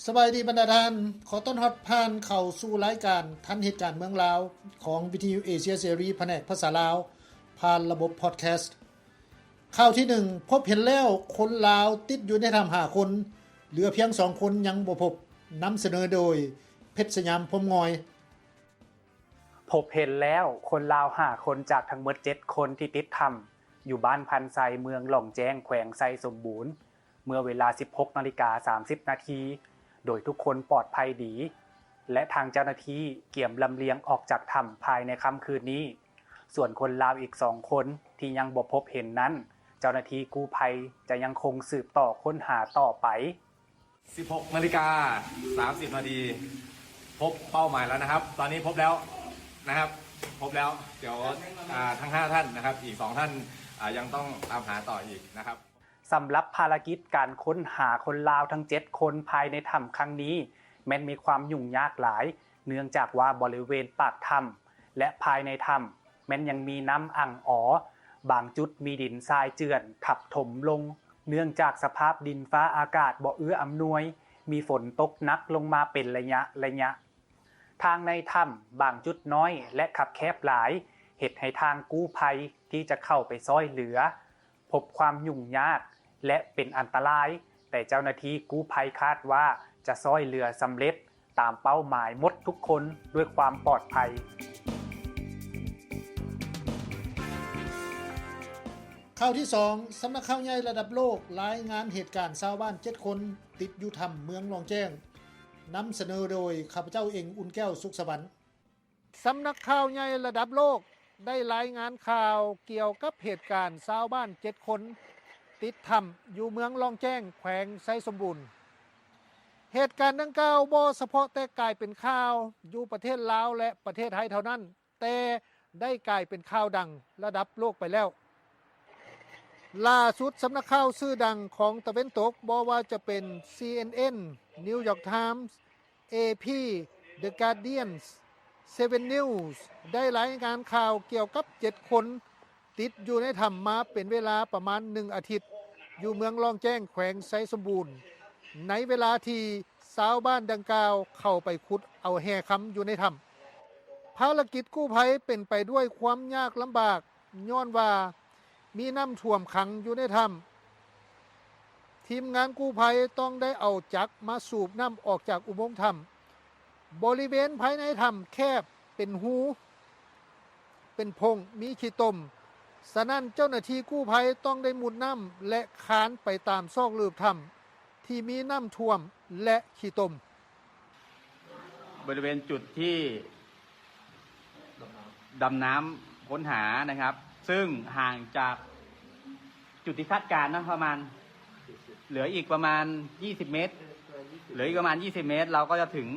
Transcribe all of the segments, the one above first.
ສະບາຍດີບັນດາທ່ານ, ຂໍຕ້ອນຮັບທ່ານເຂົ້າສູ່ລາຍການທັນເຫດການເມືອງລາວ ຂອງວິທະຍຸເອເຊຍເສລີ ພະແນກພາສາລາວ ຜ່ານລະບົບພອດແຄສ. ຂ່າວທີໜຶ່ງ, ພົບເຫັນແລ້ວຄົນລາວຕິດຢູ່ໃນຖ້ຳຫ້າຄົນ, ເຫຼືອພຽງສອງຄົນຍັງບໍ່ພົບ. ນຳສະເໜີໂດຍ ເພັດສະຫຍາມ ພົມງອຍ. ພົບເຫັນແລ້ວຄົນລາວຫ້າຄົນຈາກທັງໝົດເຈັດຄົນທີ່ຕິດຖ້ຳ ຢູ່ບ້ານພັນໄຊ ເມືອງລ່ອງແຈ້ງ ແຂວງໄຊສົມບູນ ເມື່ອເວລາສິບຫົກນາລິກາສາມສິບນາທີ ໂດຍທຸກຄົນປອດໄພດີ ແລະ ທາງເຈົ້າໜ້າທີ່ກຽມລຳລຽງອອກຈາກຖ້ຳພາຍໃນຄ່ຳຄືນນີ້. ສ່ວນຄົນລາວອີກສອງຄົນທີ່ຍັງບໍ່ພົບເຫັນນັ້ນ, ເຈົ້າໜ້າທີ່ກູ້ໄພຈະຍັງຄົງສືບຕໍ່ຄົ້ນຫາຕໍ່ໄປ. ສິບຫົກນາລິກາສາມສິບນາທີ ພົບເປົ້າໝາຍແລ້ວນະຄັບ. ຕອນນີ້ພົບແລ້ວນະຄັບ ພົບແລ້ວ. ດຽວ ອາ ທັງຫ້າທ່ານນະຄັບ ອີກສອງທ່ານ ອາ ຍັງຕ້ອງຕາມຫາຕໍ່ອີກນະຄັບ. ສຳລັບພາລະກິດການຄົ້ນຫາຄົນລາວທັງເຈັດຄົນພາຍໃນຖ້ຳຄັ້ງນີ້ ແມ່ນມີຄວາມຫຍຸ້ງຍາກຫຼາຍ ເນື່ອງຈາກວ່າບໍລິເວນປາກຖ້ຳ ແລະ ພາຍໃນຖ້ຳ ແມ່ນຍັງມີນ້ຳອັ່ງອໍ, ບາງຈຸດມີດິນຊາຍເຈື່ອນທັບຖົມລົງ ເນື່ອງຈາກສະພາບດິນຟ້າອາກາດບໍ່ເອື້ອອຳນວຍ, ມີຝົນຕົກໜັກລົງມາເປັນໄລຍະໄລຍະ. ທາງໃນຖ້ຳບາງຈຸດນ້ອຍ ແລະ ຄັບແຄບຫຼາຍ, ເຮັດໃຫ້ທາງກູ້ໄພທີ່ຈະເຂົ້າໄປຊ່ອຍເຫຼືອ ພົບຄວາມຫຍຸ້ງຍາກ ແລະ ເປັນອັນຕະລາຍ, ແຕ່ເຈົ້າໜ້າທີ່ກູ້ໄພຄາດວ່າຈະຊ່ອຍເຫຼືອສຳເລັດຕາມເປົ້າໝາຍໝົດທຸກຄົນດ້ວຍຄວາມປອດໄພ. ຂ່າວທີສອງ, ສຳນັກຂ່າວໃຫຍ່ລະດັບໂລກລາຍງານເຫດການຊາວບ້ານເຈັດຄົນຕິດຢູ່ຖ້ຳເມືອງລ່ອງແຈ້ງ. ນຳສະເໜີໂດຍ ຂ້າພະເຈົ້າເອງ ອຸ່ນແກ້ວ ສຸກສະຫວັນ. ສຳນັກຂ່າວໃຫຍ່ລະດັບໂລກໄດ້ລາຍງານຂ່າວກ່ຽວກັບເຫດການຊາວບ້ານເຈັດຄົນຕິດຖ້ຳຢູ່ເມືອງລ່ອງແຈ້ງ ແຂວງໄຊສົມບູນ. ເຫດການດັ່ງກ່າວບໍ່ສະເພາະແຕ່ກາຍເປັນຂ່າວຢູ່ປະເທດລາວ ແລະ ປະເທດໄທເທົ່ານັ້ນ, ແຕ່ໄດ້ກາຍເປັນຂ່າວດັງລະດັບໂລກໄປແລ້ວ. ລ່າສຸດສຳນັກຂ່າວຊື່ດັງຂອງຕາເວັນຕົກ ບໍ່ວ່າຈະເປັນ ຊີເອັນເອັນ, ນິວຢອກທາມ, ເອພີ, ເດີກາດຽນ, ເຊເວັນນິວສ໌ ໄດ້ລາຍງານຂ່າວກ່ຽວກັບເຈັດຄົນຕິດຢູ່ໃນຖ້ຳມາເປັນເວລາປະມານໜຶ່ງອາທິດ ຢູ່ເມືອງລ່ອງແຈ້ງ ແຂວງໄຊສົມບູນ ໃນເວລາທີ່ຊາວບ້ານດັ່ງກ່າວເຂົ້າໄປຂຸດເອົາແຮ່ຄຳຢູ່ໃນຖ້ຳ. ພາລະກິດກູ້ໄພເປັນໄປດ້ວຍຄວາມຍາກລຳບາກ ຍ້ອນວ່າມີນ້ຳຖ້ວມຂັງຢູ່ໃນຖ້ຳ. ທີມງານກູ້ໄພຕ້ອງໄດ້ເອົາຈັກມາສູບນ້ຳອອກຈາກອຸໂມງຖ້ຳ. ບໍລິເວນພາຍໃນຖ້ຳແຄບ, ເປັນຮູ, ເປັນພົງ, ມີຂີ້ຕົມ. ສະນັ້ນ, ເຈົ້າໜ້າທີ່ກູ້ໄພຕ້ອງໄດ້ມຸດນ້ຳ ແລະ ຄານໄປຕາມຊອກເລິບຖ້ຳທີ່ມີນ້ຳຖ້ວມ ແລະ ຂີ້ຕົມ. บริเวณจุดที่ดำน้ำค้นหานะครับ ซึ่งห่างจากจุดที่คาดการณ์นะประมาณ เหลืออีกประมาณ ยี่สิบ เมตร เหลืออีกประมาณ ยี่สิบ เมตร เราก็จะถึง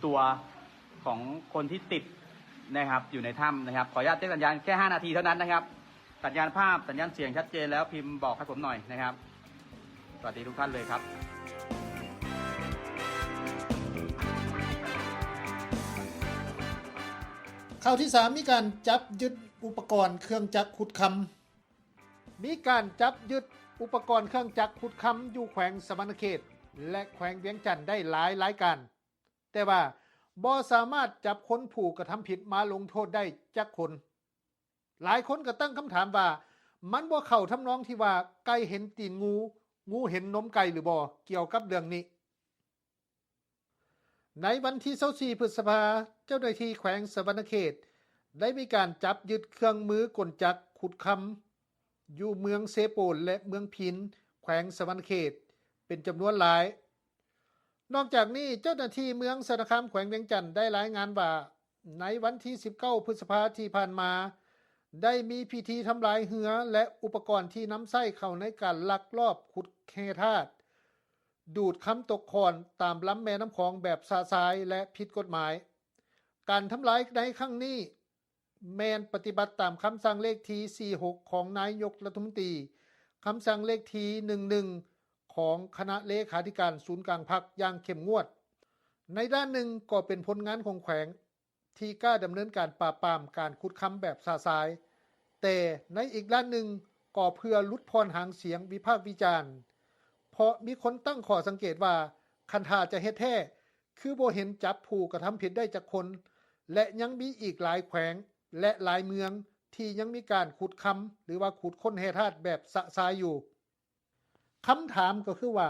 ตัวของคนที่ติดนะครับ อยู่ในถ้ำนะครับ ขออนุญาตเช็คสัญญาณแค่ ห้า นาทีเท่านั้นนะครับ สัญญาณภาพ สัญญาณเสียงชัดเจนแล้วพิมพ์บอกให้ผมหน่อยนะครับ สวัสดีทุกท่านเลยครับ ຂ່າວທີສາມ ມີການຈັບຍຶດອຸປະກອນເຄື່ອງຈັກຂຸດຄຳ. ມີການຈັບຍຶດອຸປະກອນເຄື່ອງຈັກຂຸດຄຳຢູ່ແຂວງສະຫວັນນະເຂດ ແລະ ແຂວງວຽງຈັນໄດ້ຫຼາຍລາຍການ, ແຕ່ວ່າບໍ່ສາມາດຈັບຄົນຜູ້ກະທຳຜິດມາລົງໂທດໄດ້ຈັກຄົນ. ຫຼາຍຄົນກໍຕັ້ງຄຳຖາມວ່າ ມັນບໍ່ເຂົ້າທຳນອງທີ່ວ່າ ໄກ່ເຫັນຕີນງູ, ງູເຫັນນົມໄກ່ຫຼືບໍ່ ກ່ຽວກັບເລື່ອງນີ້. ໃນວັນທີຊາວສີ່ ພຶດສະພາ, ເຈົ້າໜ້າທີ່ແຂວງສະຫວັນນະເຂດໄດ້ມີການຈັບຍຶດເຄື່ອງມືກົນຈັກຂຸດຄຳຢູ່ເມືອງເຊໂປນ ແລະ ເມືອງພີນ ແຂວງສະຫວັນນະເຂດ ເປັນຈຳນວນຫຼາຍ. ນອກຈາກນີ້, ເຈົ້າໜ້າທີ່ເມືອງຊະນະຄາມ ແຂວງວຽງຈັນ ໄດ້ລາຍງານວ່າ ໃນວັນທີສິບເກົ້າ ພຶດສະພາທີ່ຜ່ານມາ, ໄດ້ມີພິທີທຳລາຍເຮືອ ແລະ ອຸປະກອນທີ່ນຳໃຊ້ເຂົ້າໃນການລັກລອບຂຸດແຮ່ທາດ, ດູດຄຳຕົກຂອນຕາມລຳແມ່ນ້ຳຂອງແບບຊະຊາຍ ແລະ ຜິດກົດໝາຍ. ການທຳລາຍໃນຄັ້ງນີ້ ແມ່ນປະຕິບັດຕາມຄຳສັ່ງເລກທີສີ່ຫົກ ຂອງນາຍົກລັດຖະມົນຕີ, ຄຳສັ່ງເລກທີໜຶ່ງໜຶ່ງ ຂອງຄະນະເລຂາທິການສູນກາງພັກຢ່າງເຂັ້ມງວດ. ໃນດ້ານໜຶ່ງກໍເປັນຜົນງານຂອງແຂວງ ທີ່ກ້າດຳເນີນການປາບປາມການຂຸດຄຳແບບຊະຊາຍ, ແຕ່ໃນອີກດ້ານໜຶ່ງກໍເພື່ອຫຼຸດຜ່ອນຫາງສຽງວິພາກວິຈານ, ເພາະມີຄົນຕັ້ງຂໍ້ສັງເກດວ່າ ຄັນຖ້າຈະເຮັດແທ້ ຄືບໍ່ເຫັນຈັບຜູ້ກະທຳຜິດໄດ້ຈັກຄົນ ແລະ ຍັງມີອີກຫຼາຍແຂວງ ແລະ ຫຼາຍເມືອງທີ່ຍັງມີການຂຸດຄຳ ຫຼືວ່າຂຸດຄົ້ນແຮ່ທາດແບບຊະຊາຍຢູ່. ຄຳຖາມກໍຄືວ່າ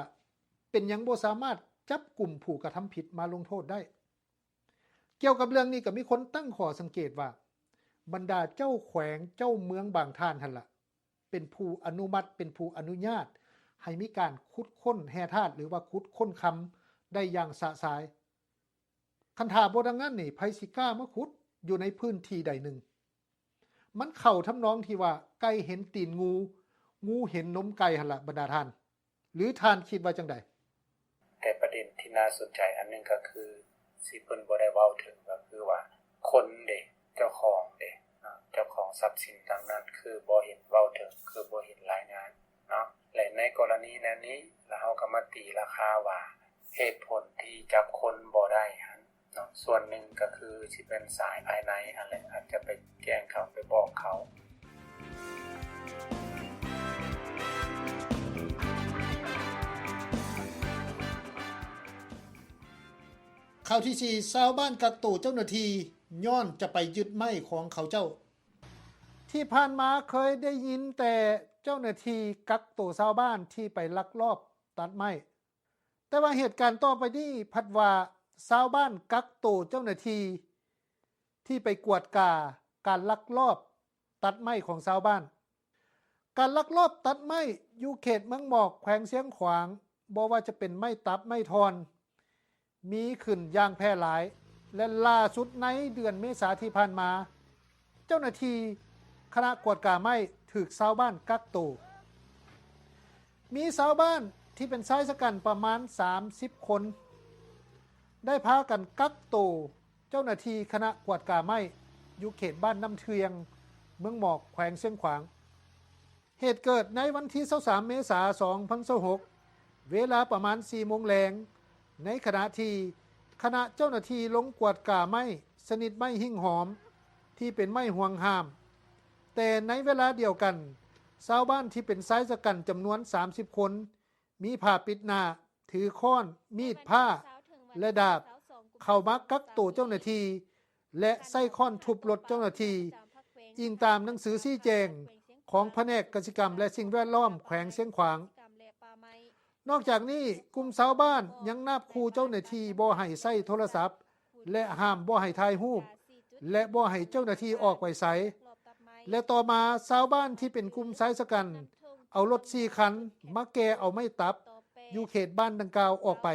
ເປັນຫຍັງບໍ່ສາມາດຈັບກຸມຜູ້ກະທຳຜິດມາລົງໂທດໄດ້? ກ່ຽວກັບເລື່ອງນີ້ກໍມີຄົນຕັ້ງຂໍ້ສັງເກດວ່າ ບັນດາເຈົ້າແຂວງເຈົ້າເມືອງບາງທ່ານຫັ້ນລະ ເປັນຜູ້ອະນຸມັດ ເປັນຜູ້ອະນຸຍາດໃຫ້ມີການຂຸດຄົ້ນແຮ່ທາດ ຫຼືວ່າຂຸດຄົ້ນຄຳໄດ້ຢ່າງຊະຊາຍ. ຄັນຖ້າບໍ່ດັ່ງນັ້ນນີ້ ໃຜຊິກ້າມາຂຸດຢູ່ໃນພື້ນທີ່ໃດໜຶ່ງ? ມັນເຂົ້າທຳນອງທີ່ວ່າ ໄກ່ເຫັນຕີນງູ, ງູເຫັນນົມໄກ່ຫັ້ນລະບັນດາທ່ານ. ຫຼືທ່ານຄິດວ່າຈັ່ງໃດ? ແຕ່ປະເດັນທີ່ໜ້າສົນໃຈອັນໜຶ່ງກໍຄື ຊິເພິ່ນບໍ່ໄດ້ເວົ້າເຖິງ ກໍຄືວ່າຄົນເດ ເຈົ້າຂອງເດ ເຈົ້າຂອງຊັບສິນດັ່ງນັ້ນ ຄືບໍ່ເຫັນເວົ້າເຖິງ ຄືບໍ່ເຫັນລາຍງານເນາະ. ແລະ ໃນກໍລະນີແນວນີ້ ລະເຮົາກໍມາຕີລາຄາວ່າ ເຫດຜົນທີ່ຈັບຄົນບໍ່ໄດ້ຫັ້ນເນາະ ສ່ວນໜຶ່ງກໍຄືຊິເປັນສາຍພາຍໃນຫັ້ນແຫຼະ ອາດຈະໄປແຈ້ງເຂົາ ໄປບອກເຂົາ. ຂ່າວທີສີ່ ຊາວບ້ານກັກໂຕເຈົ້າໜ້າທີ່ ຍ້ອນຈະໄປຍຶດໄມ້ຂອງເຂົາເຈົ້າ. ທີ່ຜ່ານມາເຄີຍໄດ້ຍິນແຕ່ເຈົ້າໜ້າທີ່ກັກໂຕຊາວບ້ານທີ່ໄປລັກລອບຕັດໄມ້, ແຕ່ວ່າເຫດການຕໍ່ໄປນີ້ພັດວ່າ ຊາວບ້ານກັກໂຕເຈົ້າໜ້າທີ່ ທີ່ໄປກວດກາການລັກລອບຕັດໄມ້ຂອງຊາວບ້ານ. ການລັກລອບຕັດໄມ້ຢູ່ເຂດເມືອງໝອກ ແຂວງຊຽງຂວາງ ບໍ່ວ່າຈະເປັນໄມ້ຕັບ ໄມ້ທ່ອນ ມີຂຶ້ນຢ່າງແຜ່ຫຼາຍ ແລະ ລ່າສຸດໃນເດືອນເມສາທີ່ຜ່ານມາ, ເຈົ້າໜ້າທີ່ຄະນະກວດກາໄມ້ຖືກຊາວບ້ານກັກໂຕ. ມີຊາວບ້ານທີ່ເປັນຊາຍຊະກັນປະມານສາມສິບຄົນ ໄດ້ພາກັນກັກໂຕເຈົ້າໜ້າທີ່ຄະນະກວດກາໄມ້ ຢູ່ເຂດບ້ານນ້ຳເທືອງ ເມືອງໝອກ ແຂວງຊຽງຂວາງ. ເຫດເກີດໃນວັນທີຊາວສາມ ເມສາ ສອງພັນຊາວຫົກ ເວລາປະມານສີ່ໂມງແລງ, ໃນຂະນະທີ່ຄະນະເຈົ້າໜ້າທີ່ລົງກວດກາໄມ້ຊະນິດໄມ້ຫິ້ງຫອມ ທີ່ເປັນໄມ້ຫວງຫ້າມ, ແຕ່ໃນເວລາດຽວກັນ ຊາວບ້ານທີ່ເປັນຊາຍຊະກັນຈຳນວນສາມສິບຄົນ ມີຜ້າປິດໜ້າ, ຖືຄ້ອນ, ມີດພ້າ ແລະ ດາບ ເຂົ້າມາກັກໂຕເຈົ້າໜ້າທີ່ ແລະ ໃຊ້ຄ້ອນທຸບລົດເຈົ້າໜ້າທີ່, ອີງຕາມໜັງສືຊີ້ແຈງຂອງພະແນກກະສິກຳ ແລະ ສິ່ງແວດລ້ອມແຂວງຊຽງຂວາງ. ນອກຈາກນີ້, ກຸ່ມຊາວບ້ານຍັງນາບຂູ່ເຈົ້າໜ້າທີ່ບໍ່ໃຫ້ໃຊ້ໂທລະສັບ ແລະ ຫ້າມບໍ່ໃຫ້ຖ່າຍຮູບ ແລະ ບໍ່ໃຫ້ເຈົ້າໜ້າທີ່ອອກໄປໃສ ແລະ ຕໍ່ມາຊາວບ້ານທີ່ເປັນກຸ່ມຊາຍຊະກັນ ເອົາລົດສີ່ຄັນມາແກ່ເອົາໄມ້ຕັບຢູ່ເຂດບ້ານດັ່ງກ່າວອອກໄປ.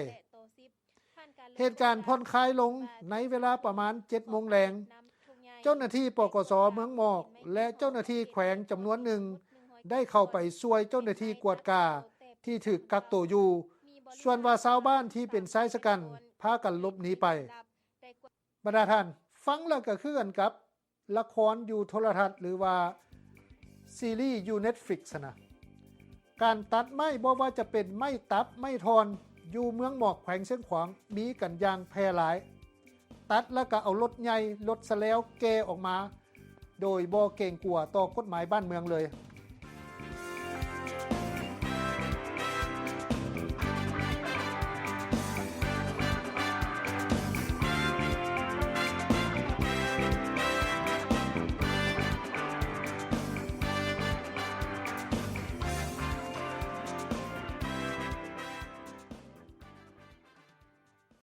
ເຫດການຜ່ອນຄາຍລົງໃນເວລາປະມານເຈັດໂມງແລງ. ເຈົ້າໜ້າທີ່ ປກສ ເມືອງໝອກ ແລະ ເຈົ້າໜ້າທີ່ແຂວງຈຳນວນໜຶ່ງ ໄດ້ເຂົ້າໄປຊ່ວຍເຈົ້າໜ້າທີ່ກວດກາທີ່ຖືກກັກໂຕຢູ່, ສ່ວນວ່າຊາວບ້ານທີ່ເປັນຊາຍຊະກັນພາກັນຫຼົບໜີໄປ. ບັນດາທ່ານ, ຟັງແລ້ວກໍຄືກັນກັບ ລະຄອນຢູ່ໂທລະທັດ ຫຼືວ່າຊີຣີຢູ່ Netflix ຫັ້ນນະ. ການຕັດໄມ້ ບໍ່ວ່າຈະເປັນໄມ້ຕັບ ໄມ້ທ່ອນ ຢູ່ເມືອງໝອກ ແຂວງຊຽງຂວາງ ມີກັນຢ່າງແຜ່ຫຼາຍ. ຕັດແລ້ວກໍເອົາລົດໃຫຍ່ ລົດສະແລວແກ່ອອກມາ ໂດຍບໍ່ເກງກົວຕໍ່ກົດໝາຍບ້ານເມືອງເລີຍ.